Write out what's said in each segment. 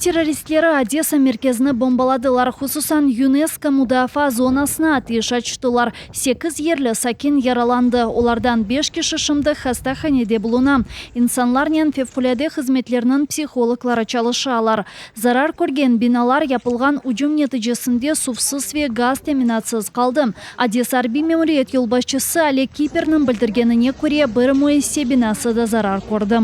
terroristleri Odesa merkezini bombaladılar, hususan UNESCO mudafaa zonasına ateş açtılar. Sekiz yerli sakin yaralandı, olardan beş kişi şimdi hastahanede buluna. İnsanlarnen fevqulâde hızmetlerniñ psihologları çalışalar. Zarar körgen binalar yapılğan ücüm neticesinde suvsız ve gaz teminatsız qaldı. Odesa arbiy memuriyet yolbaşçısı Oleg Kiperniñ bildirgenine köre, bir müessise binası da zarar kördi.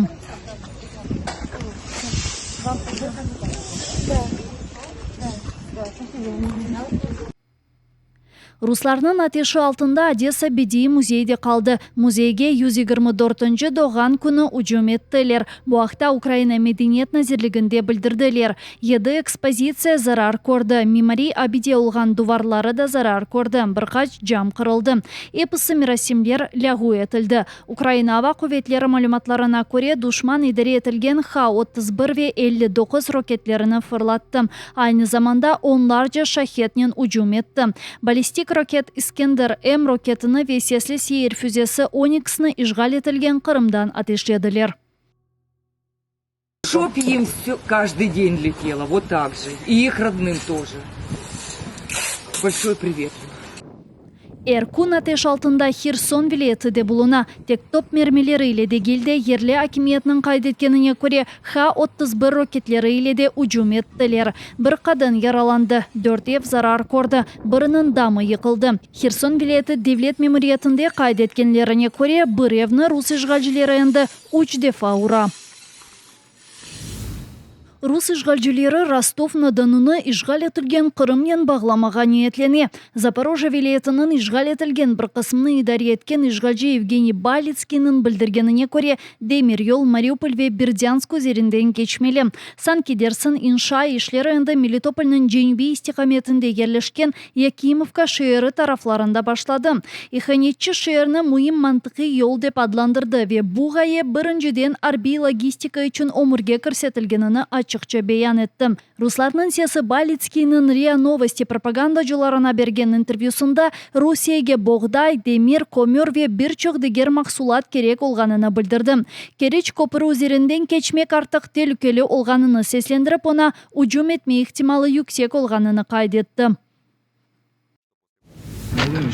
Ruslarnıñ ateşi altında Odesa bediiy müzeyi de qaldı. Müzeyge 124-nci doğğan künü ücüm ettiler. Bu aqta Ukraina Medeniyet nazirliginde bildirdiler. Yedi ekspozitsiya zarar kördi, mimariy abide olğan duvarları da zarar kördi, bir qaç cam qırıldı. Episi merasimler lâğu etildi. Ukraina Ava quvetleri malümatlarına köre, duşman idare etilgen H-31 ve 59 roketlerini fırlattı. Aynı zamanda onlarca Şahednen ücüm etti. Ballistik roket İskender-M roketini ve sesli seyir füzesi Oniksni işğal etilgen Qırımdan ateşlediler. Şop yim vsё каждый день летело, вот так же, и их родным тоже. Большой привет им. Er kün ateş altında Herson vilâyeti de buluna. Tek top mermileri ile degil de, yerli akimiyetniñ qayd etkenine köre, H-31 roketleri ile de ücüm ettiler. Bir qadın yaralandı, dört ev zarar kördi, biriniñ damı yıqıldı. Herson vilâyeti devlet memuriyetinde qayd etkenlerine köre, bir evni rus işğalcileri endi üç defa ura. Rus işğalcileri Rostov-na-Donunı işğal etilgen Qırımnen bağlamağa niyetlene. Zaporojye vilâyetiniñ işğal etilgen bir qısmını idare etken işğalci Yevgeniy Balitskiyniñ bildirgenine köre, demiryol Mariupol ve Berdânsk üzerinden keçmeli. Sanki dersiñ, inşa işleri endi Melitopolnıñ cenübiy istiqametinde yerleşken Yakimovka şeeri taraflarında başladı. İhanetçi şeerni müim mantıqiy yol dep adlandırdı ve bu ğaye birinciden arbiy logistika içün ömürge kirsetilgenini açıqça beyan etti. Ruslarnıñ sesi Balitskiyniñ RIA Novosti propagandacılarına bergen intervyüsında Rusiyege boğday, demir, kömür ve bir çoq diger mahsulat kerek olğanını bildirdi. Keriç köprü üzerinden keçmek artıq telükeli olğanını seslendirip, oña ücüm etme ihtimalı yüksek olğanını qayd etti.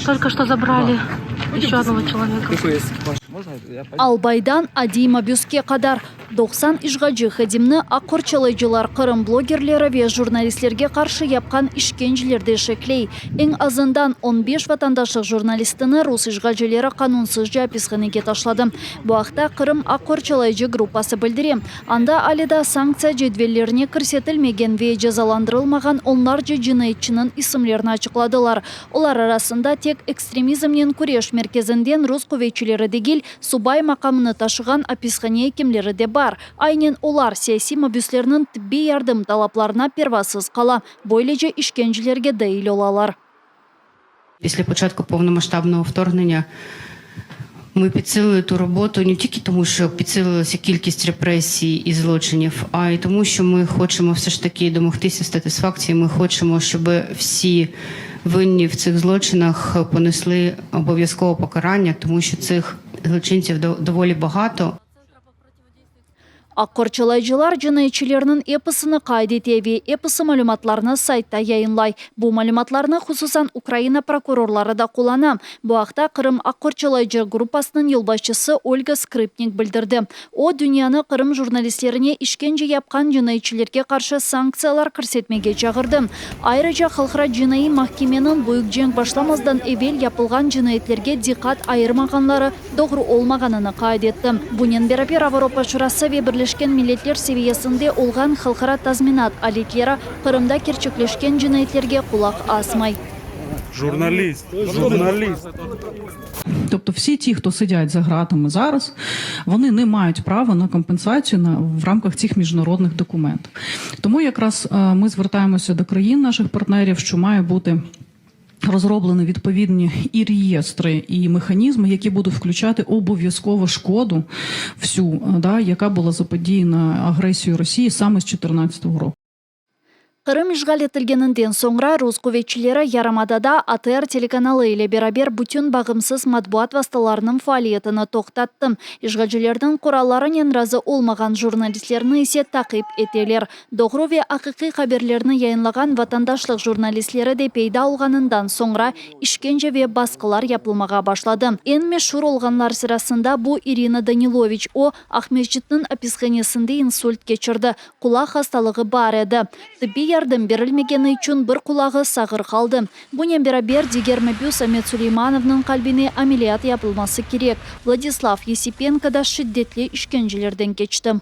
Tolko çto zabrali eşçe odnogo çeloveka. Albaydan adiy mabüske qadar 90 işğalci hadimni aq qorçalayıcılar Qırım blogerleri ve jurnalistlerge qarşı yapqan işkencelerde şekley. Eñ azından on beş vatandaşlıq jurnalistini rus işğalcileri qanunsızca apishanege taşladı. Bu aqta Qırım aq qorçalayıcı gruppası bildire. Anda ale daa sanktsiya cedvellerine kirsetilmegen ve cezalandırılmağan onlarca cinayetçiniñ isimlerini açıqladılar. Olar arasında tek Ekstremizmnen küreş merkezinden rus quvetçileri degil, subay maqamını taşığan apishane ekimleri de bar. Aynen olar siyasiy mabüslerniñ tibbiy yardım talaplarına pervasız qala, böylece işkencelerge dail olalar. Pislâ poçatku povnomasştabnogo vtorgnення mi підсилили ту роботу не тільки тому, що підсилилася кількість репресій і злочинів, а й тому, що ми хочемо все ж таки домогтися сатисфакції, ми хочемо, щоб всі винні в цих злочинах понесли обов'язково покарання, тому що цих злочинців доволі багато. Aq qorçalayıcılar cinayetçilerniñ episini qayd ete ve episi malümatlarnı saytta yayınlay. Bu malümatlarnı hususan Ukraina prokurorları da qullana. Bu aqta Qırım aq qorçalayıcı gruppasınıñ yolbaşçısı Olga Skrıpnik bildirdi. O, dünyanı Qırım jurnalistlerine işkence yapqan cinayetçilerge qarşı sanktsiyalar kirsetmege çağırdı. Ayrıca Halqara cinaiy mahkemeniñ büyük cenk başlamazdan evel yapılğan cinayetlerge diqqat ayırmağanları doğru olmağanını qayd etti. Bunen beraber Avropa Şurası ve Birleşken Milletler seviyesinde olğan halqara tazminat aletleri Qırımda kerçekleşken cinayetlerge qulaq asmay. Jurnalist, jurnalist. Тобто всі ті, хто сидять за ґратами зараз, вони не мають права на компенсацію на в рамках цих міжнародних документів. Тому якраз ми звертаємося до країн наших партнерів, що має бути розроблені відповідні і реєстри, і механізми, які будуть включати обов'язково шкоду всю, да, яка була заподіяна агресією Росії саме з 2014 року. Qırım işğal etilgeninden soñra rus quvetçileri yarımadada ATR telekanalı ile beraber bütün bağımsız matbuat vastalarınıñ faaliyetini toqtattı. İşğalcilerniñ qurallarınen razı olmağan jurnalistlerni ise taqip eteler. Doğru ve aqiqiy haberlerni yayınlağan vatandaşlıq jurnalistleri de peyda olğanından soñra işkence ve basqılar yapılmağa başladı. Eñ meşur olğanlar sırasında bu İrina Daniloviç, o, Aqmescitniñ apishanesinde insult keçirdi, qulaq hastalığı bar edi. Tıbbiy yardım berilmegeni içün bir qulağı sağır qaldı. Bunen beraber, diger mabüs Amet Suleymanovnıñ qalbine ameliyat yapılması kerek. Vladislav Yesipenko da şiddetli işkencelerden keçti.